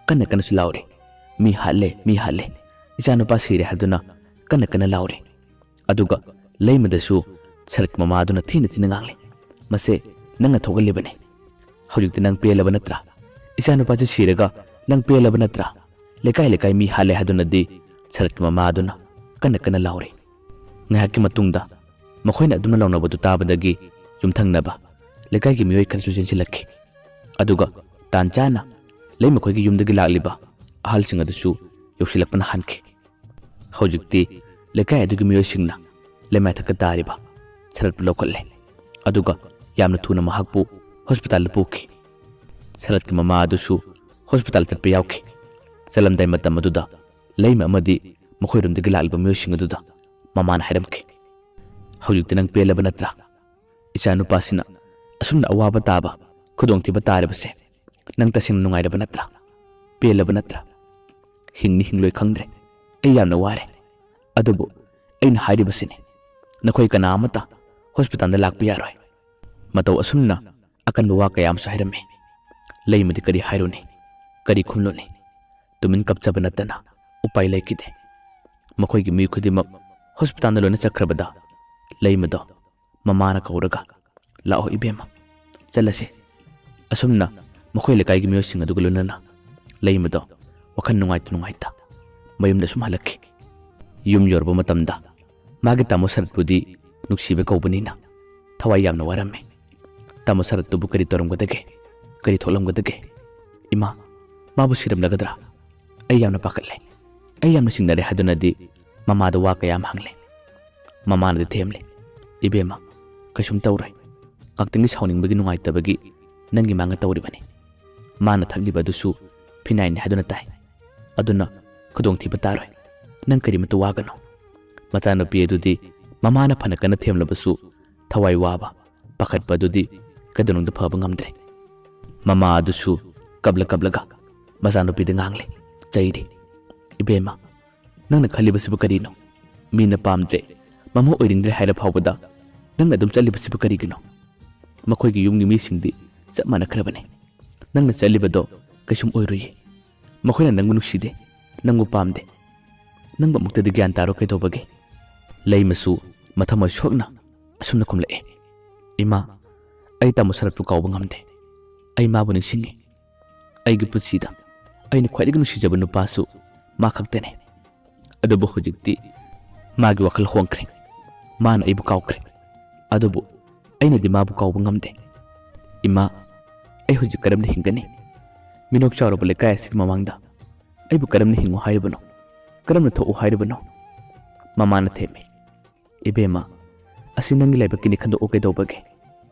ꯀꯟꯅ ꯀꯟꯅꯁꯨ ꯂꯥꯎꯔꯤ, "ꯃꯤ ꯍꯥꯠꯂꯦ, ꯃꯤ ꯍꯥꯠꯂꯦ, ꯏꯆꯥꯅꯨꯄꯥ ꯁꯤꯔꯦ" ꯍꯥꯏꯗꯨꯅ ꯀꯟꯅ ꯀꯟꯅ ꯂꯥꯎꯔꯤ꯫ ꯑꯗꯨꯒ ꯂꯩꯃꯗꯁꯨ ꯁꯔꯠꯀꯤ ꯃꯃꯥ ꯑꯗꯨꯅ ꯊꯤꯅ ꯊꯤꯅ ꯉꯥꯡꯂꯤ, "ꯃꯁꯦ ꯅꯪꯅ ꯊꯣꯛꯍꯜꯂꯤꯕꯅꯤ꯫ ꯍꯧꯖꯤꯛꯇꯤ ꯅꯪ ꯄꯦꯜꯂꯕ ꯅꯠꯇ꯭ꯔꯥ? ꯏꯆꯥꯅꯨꯄꯥꯁꯦ ꯁꯤꯔꯒ ꯅꯪ ꯄꯦꯜꯂꯕ ꯅꯠꯇ꯭ꯔꯥ? ꯂꯩꯀꯥꯏ ꯂꯩꯀꯥꯏ ꯃꯤ ꯍꯥꯠꯂꯦ" ꯍꯥꯏꯗꯨꯅꯗꯤ ꯁꯔꯠꯀꯤ ꯃꯃꯥ ꯑꯗꯨꯅ ꯀꯟꯅ ꯀꯟꯅ ꯂꯥꯎꯔꯤ꯫ ꯉꯥꯏꯍꯥꯛꯀꯤ ꯃꯇꯨꯡꯗ ꯃꯈꯣꯏꯅ ꯑꯗꯨꯝꯅ ꯂꯥꯎꯅꯕꯗꯨ ꯇꯥꯕꯗꯒꯤ ꯌꯨꯝꯊꯪꯅꯕ ꯂꯩꯀꯥꯏꯒꯤ ꯃꯤꯑꯣꯏ ꯈꯔꯁꯨ ꯆꯦꯟꯁꯤꯜꯂꯛꯈꯤ꯫ ꯑꯗꯨꯒ ꯇꯥꯟ ꯆꯥꯅ ꯂꯩꯃꯈꯣꯏꯒꯤ ꯌꯨꯝꯗꯒꯤ ꯂꯥꯛꯂꯤꯕ ꯑꯍꯜꯁꯤꯡ ꯑꯗꯨꯁꯨ ꯌꯧꯁꯤꯜꯂꯛꯄꯅ ꯍꯥꯟꯈꯤ꯫ ꯍꯧꯖꯤꯛꯇꯤ ꯂꯩꯀꯥꯏ ꯑꯗꯨꯒꯤ ꯃꯤꯑꯣꯏꯁꯤꯡꯅ ꯂꯩꯃꯥꯏꯊꯛꯇ ꯇꯥꯔꯤꯕ ꯁꯔꯠꯄꯨ ꯂꯧꯈꯠꯂꯦ꯫ ꯑꯗꯨꯒ ꯌꯥꯝꯅ ꯊꯨꯅ ꯃꯍꯥꯛꯄꯨ ꯍꯣꯁꯄꯤꯇꯥꯜꯗ ꯄꯨꯈꯤ꯫ ꯁꯔꯠꯀꯤ ꯃꯃꯥ ꯑꯗꯨꯁꯨ ꯍꯣꯁꯄꯤꯇꯥꯜ ꯆꯠꯄ ꯌꯥꯎꯈꯤ꯫ ꯆꯠꯂꯝꯗꯥꯏ ꯃꯇꯝ ꯑꯗꯨꯗ ꯂꯩꯃ ꯑꯃꯗꯤ ꯃꯈꯣꯏꯔꯣꯝꯗꯒꯤ ꯂꯥꯛꯂꯤꯕ ꯃꯤꯑꯣꯏꯁꯤꯡ ꯑꯗꯨꯗ ꯃꯃꯥꯅ ꯍꯥꯏꯔꯝꯈꯤ, "ꯍꯧꯖꯤꯛꯇꯤ ꯅꯪ ꯄꯦꯜꯂꯕ ꯅꯠꯇ꯭ꯔꯥ? ꯏꯆꯥꯅꯨꯄꯥꯁꯤꯅ ꯑꯁꯨꯝꯅ ꯑꯋꯥꯕ ꯇꯥꯕ, ꯈꯨꯗꯣꯡꯊꯤꯕ ꯇꯥꯔꯕꯁꯦ ꯅꯪ ꯇꯁꯦꯡꯅ ꯅꯨꯡꯉꯥꯏꯔꯕ ꯅꯠꯇ꯭ꯔꯥ? ꯄꯦꯜꯂꯕ ꯅꯠꯇ꯭ꯔꯥ? ꯍꯤꯡꯅꯤ ꯍꯤꯡꯂꯣꯏ ꯈꯪꯗ꯭ꯔꯦ꯫ ꯑꯩ ꯌꯥꯝꯅ ꯋꯥꯔꯦ꯫ ꯑꯗꯨꯕꯨ ꯑꯩꯅ ꯍꯥꯏꯔꯤꯕꯁꯤꯅꯤ, ꯅꯈꯣꯏ ꯀꯅꯥ ꯑꯃꯠꯇ ꯍꯣꯁꯄꯤꯇꯥꯜꯗ ꯂꯥꯛꯄ ꯌꯥꯔꯣꯏ꯫ ꯃꯇꯧ ꯑꯁꯨꯝꯅ ꯑꯀꯟꯕ ꯋꯥ ꯀꯌꯥ ꯑꯃꯁꯨ ꯍꯥꯏꯔꯝꯃꯤ꯫ ꯂꯩꯃꯗꯤ ꯀꯔꯤ ꯍꯥꯏꯔꯨꯅꯤ? ꯀꯔꯤ ꯈꯨꯝꯂꯨꯅꯤ? ꯇꯨꯃꯤꯟ ꯀꯞꯆꯕ ꯅꯠꯇꯅ ꯎꯄꯥꯏ ꯂꯩꯈꯤꯗꯦ꯫ ꯃꯈꯣꯏꯒꯤ ꯃꯤꯑꯣꯏ ꯈꯨꯗꯤꯡꯃꯛ ꯍꯣꯁꯄꯤꯇꯥꯜꯗ ꯂꯣꯏꯅ ꯆꯠꯈ꯭ꯔꯕꯗ ꯂꯩꯃꯗꯣ ꯃꯃꯥꯅ ꯀꯧꯔꯒ, "ꯂꯥꯛꯑꯣ ꯏꯕꯦꯝꯃ, ꯆꯠꯂꯁꯤ꯫" ꯑꯁꯨꯝꯅ ꯃꯈꯣꯏ ꯂꯩꯀꯥꯏꯒꯤ ꯃꯤꯑꯣꯏꯁꯤꯡ ꯑꯗꯨꯒ ꯂꯣꯏꯅꯅ ꯂꯩꯃꯗꯣ ꯋꯥꯈꯜ ꯅꯨꯡꯉꯥꯏꯇ ꯅꯨꯡꯉꯥꯏꯇ ꯃꯌꯨꯝꯗ ꯁꯨꯝ ꯍꯜꯂꯛꯈꯤ꯫ ꯌꯨꯝ ꯌꯧꯔꯕ ꯃꯇꯝꯗ ꯃꯥꯒꯤ ꯇꯥꯃꯣ ꯁꯔꯠꯄꯨꯗꯤ ꯅꯨꯡꯁꯤꯕ ꯀꯧꯕꯅꯤꯅ ꯊꯋꯥꯏ ꯌꯥꯝꯅ ꯋꯥꯔꯝꯃꯤ꯫ ꯇꯥꯃꯣ ꯁꯔꯠꯇꯨꯕꯨ ꯀꯔꯤ ꯇꯧꯔꯝꯒꯗꯒꯦ? ꯀꯔꯤ ꯊꯣꯛꯂꯝꯒꯗꯒꯦ? ꯏꯃꯥ, ꯃꯥꯕꯨ ꯁꯤꯔꯝꯂꯒꯗ꯭ꯔꯥ? ꯑꯩ ꯌꯥꯝꯅ ꯄꯥꯈꯠꯂꯦ꯫ ꯑꯩ ꯌꯥꯝꯅ ꯆꯤꯡꯅꯔꯦ ꯍꯥꯏꯗꯨꯅꯗꯤ ꯃꯃꯥꯗ ꯋꯥ ꯀꯌꯥ ꯑꯃ ꯍꯪꯂꯦ꯫ ꯃꯃꯥꯅꯗꯤ ꯊꯦꯝꯂꯦ, "ꯏꯕꯦꯝꯃ, ꯀꯩꯁꯨꯝ ꯇꯧꯔꯣꯏ꯫ ꯉꯥꯛꯇꯪꯒꯤ ꯁꯥꯎꯅꯤꯡꯕꯒꯤ ꯅꯨꯡꯉꯥꯏꯇꯕꯒꯤ ꯅꯪꯒꯤ ꯃꯥꯡꯒ ꯇꯧꯔꯤꯕꯅꯤ꯫ ꯃꯥꯅ ꯊꯛꯂꯤꯕ ꯑꯗꯨꯁꯨ ꯐꯤꯅꯥꯏꯟꯅꯤ ꯍꯥꯏꯗꯨꯅ ꯇꯥꯏ꯫ ꯑꯗꯨꯅ ꯈꯨꯗꯣꯡꯊꯤꯕ ꯇꯥꯔꯣꯏ꯫ ꯅꯪ ꯀꯔꯤꯃꯠꯇ ꯋꯥꯒꯅꯨ꯫" ꯃꯆꯥꯅꯨꯄꯤ ꯑꯗꯨꯗꯤ ꯃꯃꯥꯅ ꯐꯅ ꯀꯟꯅ ꯊꯦꯝꯂꯕꯁꯨ ꯊꯋꯥꯏ ꯋꯥꯕ, ꯄꯥꯈꯠꯄ ꯑꯗꯨꯗꯤ ꯀꯩꯗꯧꯅꯨꯡꯗ ꯐꯕ ꯉꯝꯗ꯭ꯔꯦ꯫ ꯃꯃꯥ ꯑꯗꯨꯁꯨ ꯀꯞꯂ ꯀꯞꯂꯒ ꯃꯆꯥꯅꯨꯄꯤꯗ ꯉꯥꯡꯂꯦ, ꯆꯩꯔꯦ꯫ "ꯏꯕꯦꯝꯃ, ꯅꯪꯅ ꯈꯜꯂꯤꯕꯁꯤꯕꯨ ꯀꯔꯤꯅꯣ? ꯃꯤꯅ ꯄꯥꯝꯗ꯭ꯔꯦ, ꯃꯃꯧ ꯑꯣꯏꯅꯤꯡꯗ꯭ꯔꯦ ꯍꯥꯏꯔ ꯐꯥꯎꯕꯗ ꯅꯪꯅ ꯑꯗꯨꯝ ꯆꯠꯂꯤꯕꯁꯤꯕꯨ ꯀꯔꯤꯒꯤꯅꯣ? ꯃꯈꯣꯏꯒꯤ ꯌꯨꯝꯒꯤ ꯃꯤꯁꯤꯡꯗꯤ ꯆꯞ ꯃꯥꯟꯅꯈ꯭ꯔꯕꯅꯤ꯫ ꯅꯪꯅ ꯆꯠꯂꯤꯕꯗꯣ ꯀꯩꯁꯨꯝ ꯑꯣꯏꯔꯣꯏꯌꯦ꯫ ꯃꯈꯣꯏꯅ ꯅꯪꯕꯨ ꯅꯨꯡꯁꯤꯗꯦ, ꯅꯪꯕꯨ ꯄꯥꯝꯗꯦ꯫ ꯅꯪꯕꯨ ꯑꯃꯨꯛꯇꯗꯤ ꯒ꯭ꯌꯥꯟ ꯇꯥꯔꯣ ꯀꯩꯗꯧꯕꯒꯦ?" ꯂꯩꯃꯁꯨ ꯃꯊꯃꯣꯏ ꯁꯣꯛꯅ ꯑꯁꯨꯝꯅ ꯈꯨꯝꯂꯛꯑꯦ, "ꯏꯃꯥ, ꯑꯩ ꯇꯥꯃꯣ ꯁꯔꯠꯄꯨ ꯀꯥꯎꯕ ꯉꯝꯗꯦ꯫ ꯑꯩ ꯃꯥꯕꯨ ꯅꯤꯡꯁꯤꯡꯉꯤ꯫ ꯑꯩꯒꯤ ꯄꯨꯟꯁꯤꯗ ꯑꯩꯅ ꯈ꯭ꯋꯥꯏꯗꯒꯤ ꯅꯨꯡꯁꯤꯖꯕ ꯅꯨꯄꯥꯁꯨ ꯃꯥ ꯈꯛꯇꯅꯤ꯫ ꯑꯗꯨꯕꯨ ꯍꯧꯖꯤꯛꯇꯤ ꯃꯥꯒꯤ ꯋꯥꯈꯜ ꯍꯣꯡꯈ꯭ꯔꯦ꯫ ꯃꯥꯅ ꯑꯩꯕꯨ ꯀꯥꯎꯈ꯭ꯔꯦ꯫ ꯑꯗꯨꯕꯨ ꯑꯩꯅꯗꯤ ꯃꯥꯕꯨ ꯀꯥꯎꯕ ꯉꯝꯗꯦ꯫ ꯏꯃꯥ, ꯑꯩ ꯍꯧꯖꯤꯛ ꯀꯔꯝꯅ ꯍꯤꯡꯒꯅꯤ? ꯃꯤꯅꯣꯛ ꯆꯥꯎꯔꯕ ꯂꯩꯀꯥꯏ ꯑꯁꯤꯒꯤ ꯃꯃꯥꯡꯗ ꯑꯩꯕꯨ ꯀꯔꯝꯅ ꯍꯤꯡꯉꯨ ꯍꯥꯏꯔꯤꯕꯅꯣ? ꯀꯔꯝꯅ ꯊꯣꯛꯎ ꯍꯥꯏꯔꯤꯕꯅꯣ?" ꯃꯃꯥꯅ ꯊꯦꯝꯃꯤ, "ꯏꯕꯦꯝꯃ, ꯑꯁꯤ ꯅꯪꯒꯤ ꯂꯥꯏꯕꯛꯀꯤꯅꯤ, ꯈꯟꯗꯣꯛꯎ ꯀꯩꯗꯧꯕꯒꯦ?"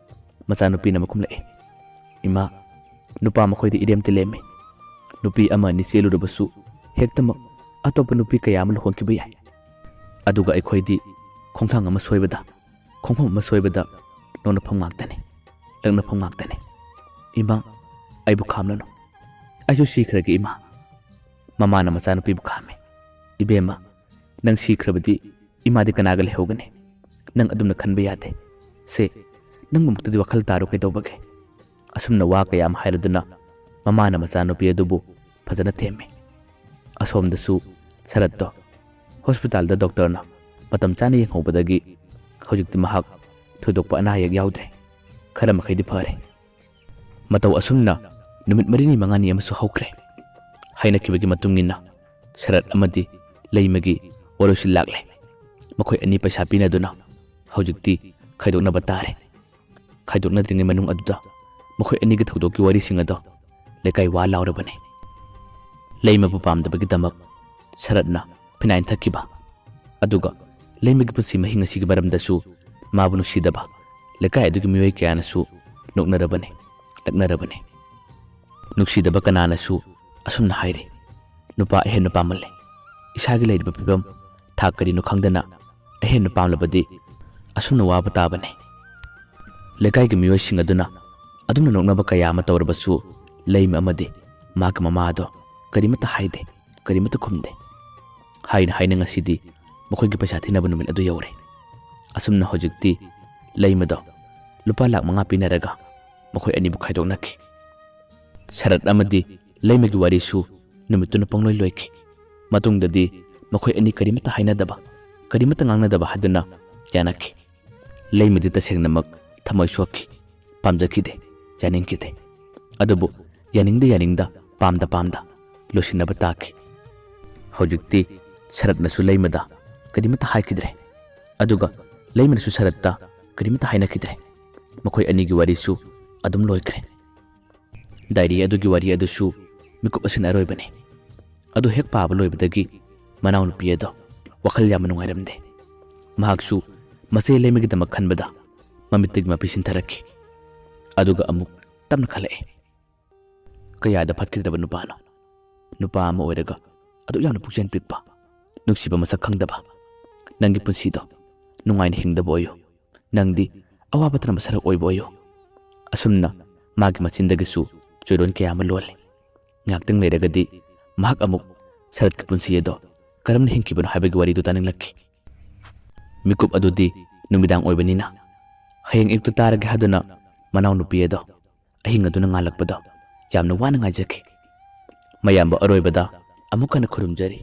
ꯃꯆꯥꯅꯨꯄꯤꯅ ꯑꯃꯨꯛ ꯈꯨꯝꯂꯛꯏ, "ꯏꯃꯥ, ꯅꯨꯄꯥ ꯃꯈꯣꯏꯗꯤ ꯏꯔꯦꯝꯇ ꯂꯦꯝꯃꯤ꯫ ꯅꯨꯄꯤ ꯑꯃ ꯑꯅꯤ ꯆꯦꯜꯂꯨꯔꯕꯁꯨ ꯍꯦꯛꯇꯃꯛ ꯑꯇꯣꯞꯄ ꯅꯨꯄꯤ ꯀꯌꯥ ꯑꯃ ꯂꯨꯍꯣꯡꯈꯤꯕ ꯌꯥꯏ꯫ ꯑꯗꯨꯒ ꯑꯩꯈꯣꯏꯗꯤ ꯈꯣꯡꯊꯥꯡ ꯑꯃ ꯁꯣꯏꯕꯗ, ꯈꯣꯡꯐꯝ ꯑꯃ ꯁꯣꯏꯕꯗ ꯅꯣꯛꯅꯐꯝ ꯉꯥꯛꯇꯅꯤ, ꯂꯛꯅꯐꯝ ꯉꯥꯛꯇꯅꯤ꯫" "ꯏꯃꯥ, ꯑꯩꯕꯨ ꯈꯥꯝꯂꯅꯨ꯫ ꯑꯩꯁꯨ ꯁꯤꯈ꯭ꯔꯒꯦ, ꯏꯃꯥ꯫" ꯃꯃꯥꯅ ꯃꯆꯥꯅꯨꯄꯤꯕꯨ ꯈꯥꯝꯃꯤ꯫ "ꯏꯕꯦꯝꯃ, ꯅꯪ ꯁꯤꯈ꯭ꯔꯕꯗꯤ ꯏꯃꯥꯗꯤ ꯀꯅꯥꯒ ꯂꯩꯍꯧꯒꯅꯤ? ꯅꯪ ꯑꯗꯨꯝꯅ ꯈꯟꯕ ꯌꯥꯗꯦ꯫ ꯁꯦ, ꯅꯪꯕꯨꯃꯛꯇꯗꯤ ꯋꯥꯈꯜ ꯇꯥꯔꯣ ꯀꯩꯗꯧꯕꯒꯦ?" ꯑꯁꯨꯝꯅ ꯋꯥ ꯀꯌꯥ ꯑꯃ ꯍꯥꯏꯔꯗꯨꯅ ꯃꯃꯥꯅ ꯃꯆꯥꯅꯨꯄꯤ ꯑꯗꯨꯕꯨ ꯐꯖꯅ ꯊꯦꯝꯃꯤ꯫ ꯑꯁꯣꯝꯗꯁꯨ ꯁꯔꯠꯇꯣ ꯍꯣꯁꯄꯤꯇꯥꯜꯗ ꯗꯣꯛꯇꯔꯅ ꯃꯇꯝ ꯆꯥꯅ ꯌꯦꯡꯍꯧꯕꯗꯒꯤ ꯍꯧꯖꯤꯛꯇꯤ ꯃꯍꯥꯛ ꯊꯣꯏꯗꯣꯛꯄ ꯑꯅꯥ ꯑꯌꯦꯛ ꯌꯥꯎꯗ꯭ꯔꯦ꯫ ꯈꯔ ꯃꯈꯩꯗꯤ ꯐꯔꯦ꯫ ꯃꯇꯧ ꯑꯁꯨꯝꯅ ꯅꯨꯃꯤꯠ ꯃꯔꯤꯅꯤ ꯃꯉꯥꯅꯤ ꯑꯃꯁꯨ ꯍꯧꯈ꯭ꯔꯦ꯫ ꯍꯥꯏꯅꯈꯤꯕꯒꯤ ꯃꯇꯨꯡ ꯏꯟꯅ ꯁꯔꯠ ꯑꯃꯗꯤ ꯂꯩꯃꯒꯤ ꯋꯥꯔꯣꯏꯁꯤꯟ ꯂꯥꯛꯂꯦ꯫ ꯃꯈꯣꯏ ꯑꯅꯤ ꯄꯩꯁꯥ ꯄꯤꯅꯗꯨꯅ ꯍꯧꯖꯤꯛꯇꯤ ꯈꯥꯏꯗꯣꯛꯅꯕ ꯇꯥꯔꯦ꯫ ꯈꯥꯏꯗꯣꯛꯅꯗ꯭ꯔꯤꯉꯩ ꯃꯅꯨꯡ ꯑꯗꯨꯗ ꯃꯈꯣꯏ ꯑꯅꯤꯒꯤ ꯊꯧꯗꯣꯛꯀꯤ ꯋꯥꯔꯤꯁꯤꯡ ꯑꯗꯣ ꯂꯩꯀꯥꯏ ꯋꯥ ꯂꯥꯎꯔꯕꯅꯤ꯫ ꯂꯩꯃꯕꯨ ꯄꯥꯝꯗꯕꯒꯤꯗꯃꯛ ꯁꯔꯠꯅ ꯐꯤꯅꯥꯏꯟ ꯊꯛꯈꯤꯕ, ꯑꯗꯨꯒ ꯂꯩꯃꯒꯤ ꯄꯨꯟꯁꯤ ꯃꯍꯤꯡ ꯑꯁꯤꯒꯤ ꯃꯔꯝꯗꯁꯨ ꯃꯥꯕꯨ ꯅꯨꯡꯁꯤꯗꯕ ꯂꯩꯀꯥꯏ ꯑꯗꯨꯒꯤ ꯃꯤꯑꯣꯏ ꯀꯌꯥꯅꯁꯨ ꯅꯣꯛꯅꯔꯕꯅꯤ, ꯂꯛꯅꯔꯕꯅꯤ꯫ ꯅꯨꯡꯁꯤꯗꯕ ꯀꯅꯥꯅꯁꯨ ꯑꯁꯨꯝꯅ ꯍꯥꯏꯔꯤ, "ꯅꯨꯄꯥ ꯑꯍꯦꯟꯕ ꯄꯥꯝꯃꯜꯂꯦ꯫ ꯏꯁꯥꯒꯤ ꯂꯩꯔꯤꯕ ꯐꯤꯕꯝ, ꯊꯥꯛ ꯀꯔꯤꯅꯣ ꯈꯪꯗꯅ ꯑꯍꯦꯟꯕ ꯄꯥꯝꯂꯕꯗꯤ ꯑꯁꯨꯝꯅ ꯋꯥꯕ ꯇꯥꯕꯅꯤ꯫" ꯂꯩꯀꯥꯏꯒꯤ ꯃꯤꯑꯣꯏꯁꯤꯡ ꯑꯗꯨꯅ ꯑꯗꯨꯝꯅ ꯅꯣꯛꯅꯕ ꯀꯌꯥ ꯑꯃ ꯇꯧꯔꯕꯁꯨ ꯂꯩꯃ ꯑꯃꯗꯤ ꯃꯍꯥꯛꯀꯤ ꯃꯃꯥ ꯑꯗꯣ ꯀꯔꯤꯃꯠꯇ ꯍꯥꯏꯗꯦ, ꯀꯔꯤꯃꯠꯇ ꯈꯨꯝꯗꯦ꯫ ꯍꯥꯏꯅ ꯍꯥꯏꯅ ꯉꯁꯤꯗꯤ ꯃꯈꯣꯏꯒꯤ ꯄꯩꯁꯥ ꯊꯤꯅꯕ ꯅꯨꯃꯤꯠ ꯑꯗꯨ ꯌꯧꯔꯦ꯫ ꯑꯁꯨꯝꯅ ꯍꯧꯖꯤꯛꯇꯤ ꯂꯩꯃꯗꯣ ꯂꯨꯄꯥ ꯂꯥꯛ ꯃꯉꯥ ꯄꯤꯅꯔꯒ ꯃꯈꯣꯏ ꯑꯅꯤꯕꯨ ꯈꯥꯏꯗꯣꯛꯅꯈꯤ꯫ ꯁꯔꯠ ꯑꯃꯗꯤ ꯂꯩꯃꯒꯤ ꯋꯥꯔꯤꯁꯨ ꯅꯨꯃꯤꯠꯇꯨꯅ ꯄꯪꯂꯣꯏ ꯂꯣꯏꯈꯤ꯫ ꯃꯇꯨꯡꯗꯗꯤ ꯃꯈꯣꯏ ꯑꯅꯤ ꯀꯔꯤꯃꯠꯇ ꯍꯥꯏꯅꯗꯕ, ꯀꯔꯤꯃꯠꯇ ꯉꯥꯡꯅꯗꯕ ꯍꯥꯏꯗꯨꯅ ꯌꯥꯅꯈꯤ꯫ ꯂꯩꯃꯗꯤ ꯇꯁꯦꯡꯅꯃꯛ ꯊꯃꯣꯏ ꯁꯣꯛꯈꯤ, ꯄꯥꯝꯖꯈꯤꯗꯦ, ꯌꯥꯅꯤꯡꯈꯤꯗꯦ꯫ ꯑꯗꯨꯕꯨ ꯌꯥꯅꯤꯡꯗ ꯌꯥꯅꯤꯡꯗ, ꯄꯥꯝꯗ ꯄꯥꯝꯗ ꯂꯣꯏꯁꯤꯟꯅꯕ ꯇꯥꯈꯤ꯫ ꯍꯧꯖꯤꯛꯇꯤ ꯁꯔꯠꯅꯁꯨ ꯂꯩꯃꯗ ꯀꯔꯤꯃꯠꯇ ꯍꯥꯏꯈꯤꯗ꯭ꯔꯦ, ꯑꯗꯨꯒ ꯂꯩꯃꯅꯁꯨ ꯁꯔꯠꯇ ꯀꯔꯤꯃꯠꯇ ꯍꯥꯏꯅꯈꯤꯗ꯭ꯔꯦ꯫ ꯃꯈꯣꯏ ꯑꯅꯤꯒꯤ ꯋꯥꯔꯤꯁꯨ ꯑꯗꯨꯝ ꯂꯣꯏꯈ꯭ꯔꯦ꯫ ꯗꯥꯏꯔꯤ ꯑꯗꯨꯒꯤ ꯋꯥꯔꯤ ꯑꯗꯨꯁꯨ ꯃꯤꯀꯨꯞ ꯑꯁꯤꯅ ꯑꯔꯣꯏꯕꯅꯤ꯫ ꯑꯗꯨ ꯍꯦꯛ ꯄꯥꯕ ꯂꯣꯏꯕꯗꯒꯤ ꯃꯅꯥꯎꯅꯨꯄꯤ ꯑꯗꯣ ꯋꯥꯈꯜ ꯌꯥꯝꯅ ꯅꯨꯡꯉꯥꯏꯔꯝꯗꯦ꯫ ꯃꯍꯥꯛꯁꯨ ꯃꯆꯦ ꯂꯩꯃꯒꯤꯗꯃꯛ ꯈꯟꯕꯗ ꯃꯃꯤꯠꯇꯒꯤ ꯃꯄꯤ ꯁꯤꯟꯊꯔꯛꯈꯤ꯫ ꯑꯗꯨꯒ ꯑꯃꯨꯛ ꯇꯞꯅ ꯈꯜꯂꯛꯑꯦ, "ꯀꯌꯥꯗ ꯐꯠꯈꯤꯗ꯭ꯔꯕ ꯅꯨꯄꯥꯅꯣ? ꯅꯨꯄꯥ ꯑꯃ ꯑꯣꯏꯔꯒ ꯑꯗꯨꯛ ꯌꯥꯝꯅ ꯄꯨꯛꯆꯦꯜ ꯄꯤꯛꯄ, ꯅꯨꯡꯁꯤꯕ ꯃꯁꯛ ꯈꯪꯗꯕ꯫ ꯅꯪꯒꯤ ꯄꯨꯟꯁꯤꯗꯣ ꯅꯨꯡꯉꯥꯏꯅ ꯍꯤꯡꯗꯕ ꯑꯣꯏꯌꯨ꯫ ꯅꯪꯗꯤ ꯑꯋꯥꯕ ꯇꯅꯕ ꯁꯔꯨꯛ ꯑꯣꯏꯕ ꯑꯣꯏꯌꯨ꯫" ꯑꯁꯨꯝꯅ ꯃꯥꯒꯤ ꯃꯆꯤꯟꯗꯒꯤꯁꯨ ꯆꯣꯏꯔꯣꯟ ꯀꯌꯥ ꯑꯃ ꯂꯣꯜꯂꯤ꯫ ꯉꯥꯏꯍꯥꯛꯇꯪ ꯂꯩꯔꯒꯗꯤ ꯃꯍꯥꯛ ꯑꯃꯨꯛ ꯁꯔꯠꯀꯤ ꯄꯨꯟꯁꯤ ꯑꯗꯣ ꯀꯔꯝꯅ ꯍꯤꯡꯈꯤꯕꯅꯣ ꯍꯥꯏꯕꯒꯤ ꯋꯥꯔꯤꯗꯨ ꯇꯥꯅꯤꯡꯂꯛꯈꯤ꯫ ꯃꯤꯀꯨꯞ ꯑꯗꯨꯗꯤ ꯅꯨꯃꯤꯗꯥꯡ ꯑꯣꯏꯕꯅꯤꯅ ꯍꯌꯦꯡ ꯑꯌꯨꯛꯇ ꯇꯥꯔꯒꯦ ꯍꯥꯏꯗꯨꯅ ꯃꯅꯥꯎꯅꯨꯄꯤ ꯑꯗꯣ ꯑꯍꯤꯡ ꯑꯗꯨꯅ ꯉꯥꯜꯂꯛꯄꯗꯣ ꯌꯥꯝꯅ ꯋꯥꯅ ꯉꯥꯏꯖꯈꯤ꯫ ꯃꯌꯥꯝꯕ ꯑꯔꯣꯏꯕꯗ ꯑꯃꯨꯛ ꯍꯟꯅ ꯈꯨꯔꯨꯝꯖꯔꯤ꯫